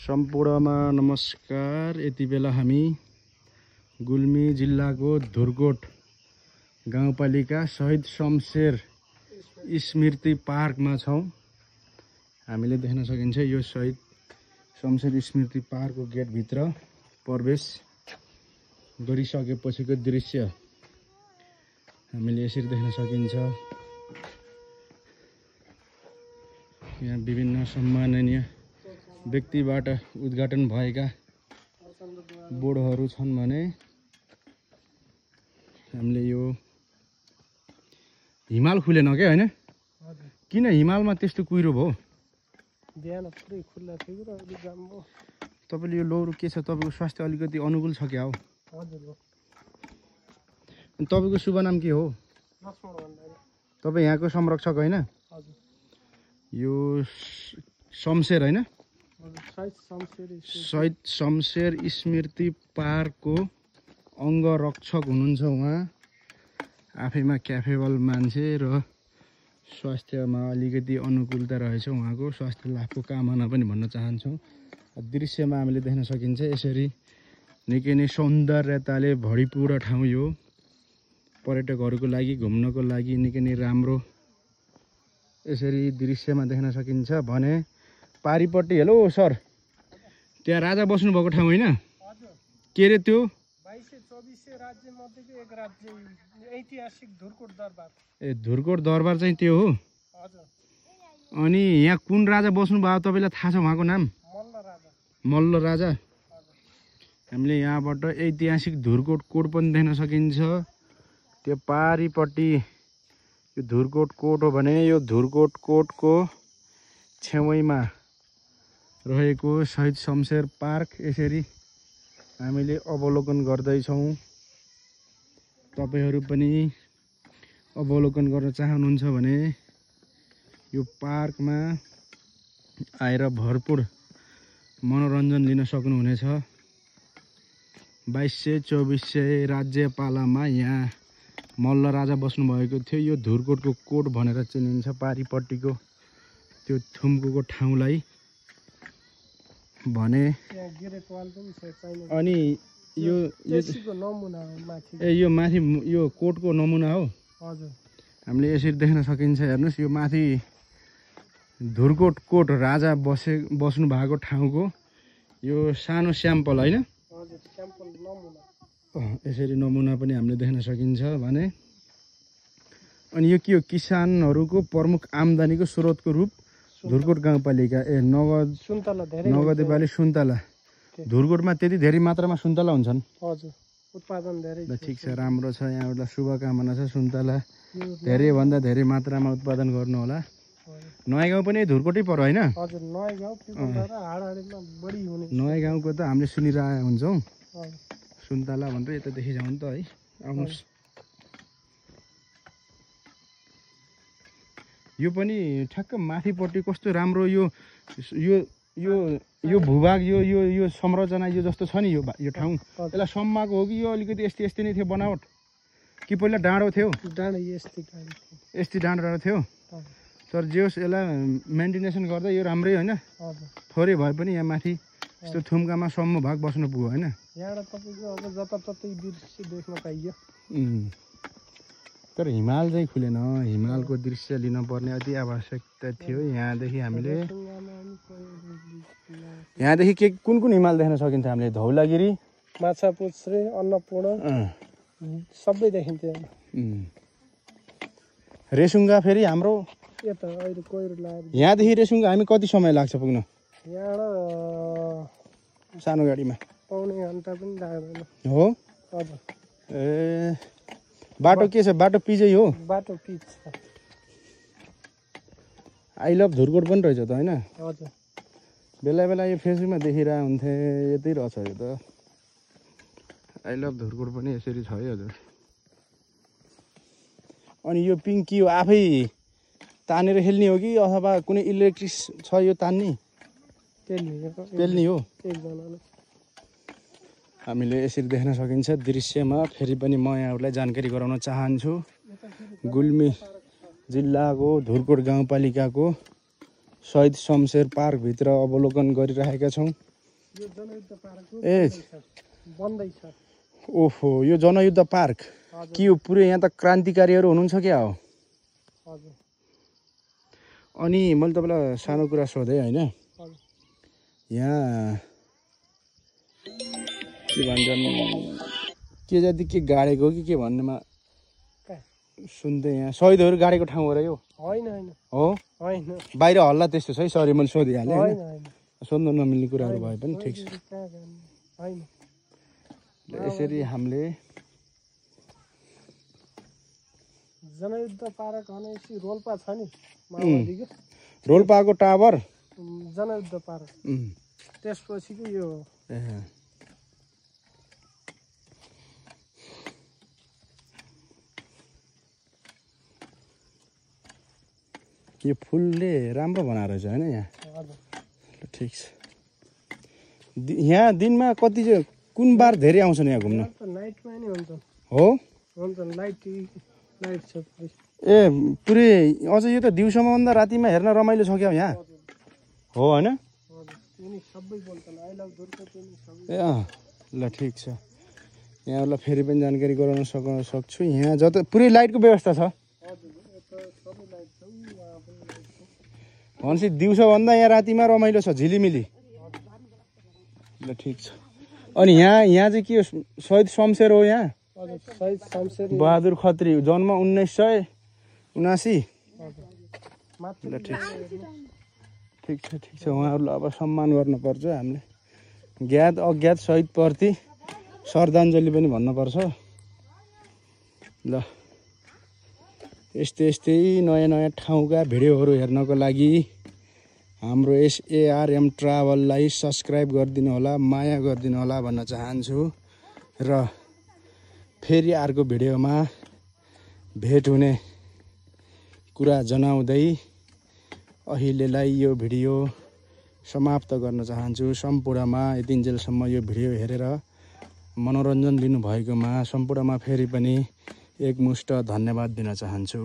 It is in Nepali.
सम्पूर्णमा नमस्कार। यति बेला हामी गुल्मी जिल्लाको धुर्कोट गाउँपालिका शहीद शमशेर स्मृति पार्कमा छौं। हामीले देख्न सकिन्छ यो शहीद शमशेर स्मृति पार्कको गेटभित्र प्रवेश गरिसकेपछिको दृश्य हामीले यसरी देख्न सकिन्छ। यहाँ विभिन्न सम्माननीय व्यक्तिबाट उद्घाटन भएका बोर्डहरू छन् भने हामीले यो हिमाल खुलेन के हैन? किन हिमालमा त्यस्तो कुहिरो भयो? बिहान पुरै खुल्ला थियो र अहिले जाम भयो। तपाईले यो लौरो के छ? तपाईको स्वास्थ्य अलिकति अनुकूल छ क्या हो? हजुर हो। अनि तपाईको शुभ नाम के हो? लक्ष्मण भण्डारी। तपाई यहाँको संरक्षक हैन? हजुर। यो शमशेर हैन? शहीद शमशेर स्मृति पार्कको अंगरक्षक हुनुहुन्छ उहाँ। आफैमा क्यापेबल मान्छे र स्वास्थ्यमा अलिकति अनुकूलता रहेछ उहाँको। स्वास्थ्य लाभको कामना पनि भन्न चाहन्छौँ। दृश्यमा हामीले देख्न सकिन्छ यसरी निकै नै सौन्दर्यताले भरिपूर्ण ठाउँ यो। पर्यटकहरूको लागि घुम्नको लागि निकै नै राम्रो यसरी दृश्यमा देख्न सकिन्छ भने पारिपट्टि हेलो सर, त्यहाँ राजा बस्नु भएको ठाउँ हैन? के रे त्यो? 2224 राज्य मध्येको एक राज्य ऐतिहासिक धुर्कोट दरबार। ए धुर्कोट दरबार चाहिँ त्यो हो? हजुर। अनि यहाँ कुन राजा बस्नु भयो तपाईलाई थाहा छ उहाँको नाम? मल्ल राजा। मल्ल राजा। हामीले यहाँबाट ऐतिहासिक धुर्कोट कोट पनि देख्न सकिन्छ। त्यो पारिपट्टि यो धुर्कोट कोट हो भने यो धुर्कोट कोटको छेउमा रहेको शहीद शमशेर पार्क यसरी हामीले अवलोकन गर्दैछौँ। तपाईहरू पनि अवलोकन गर्न चाहनुहुन्छ भने यो पार्कमा आएर भरपूर मनोरञ्जन लिन सक्नुहुनेछ। 2200-2400 राज्यपालामा यहाँ मल्ल राजा बस्नु भएको थियो। यो धुर्कोटको कोट भनेर चिनिन्छ पारिपट्टिको त्यो थुम्कोको ठाउँलाई भने। अनि यो यो माथि यो कोटको नमुना हो। हजुर। हामीले यसरी देख्न सकिन्छ। हेर्नुस् यो माथि धुर्कोट कोट राजा बस्नु भएको ठाउँको यो सानो स्याम्पल हैन? हजुर, स्याम्पल नमुना। यसरी नमुना पनि हामीले देख्न सकिन्छ भने। अनि यो के हो? किसानहरूको प्रमुख आम्दानीको स्रोतको रूप धुर्कोट गाउँपालिका नगदे बाली सुन्तला। धुर्कोटमा त्यति धेरै मात्रामा सुन्तला हुन्छन्? हजुर, उत्पादन धेरै ल ठिक छ, राम्रो छ। यहाँबाट शुभकामना छ। सुन्तला धेरै भन्दा धेरै मात्रामा उत्पादन गर्नु होला। नयाँ गाउँ पनि धुर्कोटै पर्यो हैन? हजुर, नयाँ गाउँ पिपलधारा हाडहाडीमा बढी हुने। नयाँ गाउँको त हामीले सुनिरहेका हुन्छौँ सुन्तला भनेर। यतादेखि जाउँ त है, आउनुहोस्। यो पनि ठ्याक्क माथिपट्टि कस्तो राम्रो यो यो यो यो भूभाग यो यो यो संरचना यो जस्तो छ नि यो ठाउँ। यसलाई सम्माको हो कि यो अलिकति यस्तै नै थियो बनावट? कि पहिला डाँडो थियो? डाँडो यस्तै डाँडो थियो। तर जे होस् यसलाई मेन्टेनेसन गर्दा यो राम्रै होइन? थोरै भए पनि यहाँ माथि यस्तो थुम्कामा सम्म भाग बस्नु पुग्यो होइन? यहाँबाट तपाईँको अब जताततै दृश्य देख्न पाइयो। तर हिमाल चाहिँ खुलेन। हिमालको दृश्य लिन पर्ने अति आवश्यकता थियो। यहाँदेखि हामीले के कुन हिमाल देख्न सकिन्छ? हामीले धौलागिरी, माछापुच्छ्रे, अन्नपूर्ण सबै देखिन्थ्यो। रेसुङ्गा फेरि हाम्रो यता अहिले कोइरो लाग्यो। यहाँदेखि रेसुङ्गा हामी कति समय लाग्छ पुग्न? यहाँबाट सानो गाडीमा पौने घन्टा पनि लाग्दैन। हो? हजुर। ए बाटो के छ? बाटो पिजै हो? बाटो पिच छ। आई लभ धुर्कोट पनि रहेछ त होइन? हजुर। बेला बेला यो फेसबुकमा देखिरहेको हुन्थे। यतै रहेछ यो त। आई लभ धुर्कोट पनि यसरी छ है हजुर। अनि यो पिङ्की हो आफै तानेर खेल्ने हो कि अथवा कुनै इलेक्ट्रिक छ यो तान्ने? पेल्ने हो। हामीले यसरी देख्न सकिन्छ दृश्यमा। फेरि पनि म यहाँहरूलाई जानकारी गराउन चाहन्छु। गुल्मी जिल्लाको धुर्कोट गाउँपालिकाको शहीद शमशेर पार्कभित्र अवलोकन गरिरहेका छौँ। यो जनयुद्ध पार्क ए बन्दैछ। ओहो यो जनयुद्ध पार्क के हो? पुरै यहाँ त क्रान्तिकारीहरू हुनुहुन्छ क्या हो? हजुर अनि मैले तपाईँलाई सानो कुरा सोधेँ होइन, हजुर यहाँ के भन्छन् के जति के गाडेको कि के भन्नेमा सुन्दै, यहाँ शहीदहरू गाडेको ठाउँ हो र यो? होइन होइन हो होइन बाहिर हल्ला त्यस्तो छ है, सरी मैले सोधिहालेँ होइन होइन, होइन सोध्नु नमिल्ने कुराहरू भए पनि ठिक छ। कहाँ गर्ने? होइन यसरी हामीले जनयुद्ध पार्क भनेपछि रोल्पा छ नि माओवादीको रोल्पाको टावर जनयुद्ध पार्क, त्यसपछिको यो हो। यो फुलले राम्रो बनाएर रहेछ होइन यहाँ? हजुर ठिक छ। यहाँ दिनमा कति चाहिँ कुन बार धेरै आउँछन् यहाँ घुम्न? नाइटमा नि हुन्छ हो लाइट छ पुरै। ए पुरै अझ यो त दिउँसोमा भन्दा रातिमा हेर्न रमाइलो छ क्या यहाँ हो होइन? सबै बोल्छन् आई लभ दुर्गा सबै। ए ल ठिक छ, यहाँहरूलाई फेरि पनि जानकारी गराउन सक्छु। यहाँ जता पुरै लाइटको व्यवस्था छ भनेपछि दिउँसोभन्दा यहाँ रातिमा रमाइलो छ, झिलिमिली। ल ठिक छ। अनि यहाँ चाहिँ के हो? शहीद शमशेर हो यहाँ? शहीद शमशेर बहादुर खत्री, जन्म 1979। ल ठिक छ ठिक छ ठिक छ। उहाँहरूलाई अब सम्मान गर्नुपर्छ हामीले, ज्ञात अज्ञात शहीदप्रति श्रद्धाञ्जली पनि भन्नुपर्छ। ल यस्तै नयाँ नयाँ ठाउँका भिडियोहरू हेर्नको लागि हाम्रो SARM ट्राभललाई सब्सक्राइब गरिदिनु होला, माया गरिदिनु होला भन्न चाहन्छु। र फेरि अर्को भिडियोमा भेट हुने कुरा जनाउँदै अहिलेलाई यो भिडियो समाप्त गर्न चाहन्छु। सम्पूर्णमा यतिन्जेलसम्म यो भिडियो हेरेर मनोरञ्जन लिनुभएकोमा सम्पूर्णमा फेरि पनि एकमुष्ट धन्यवाद दिन चाहन्छु।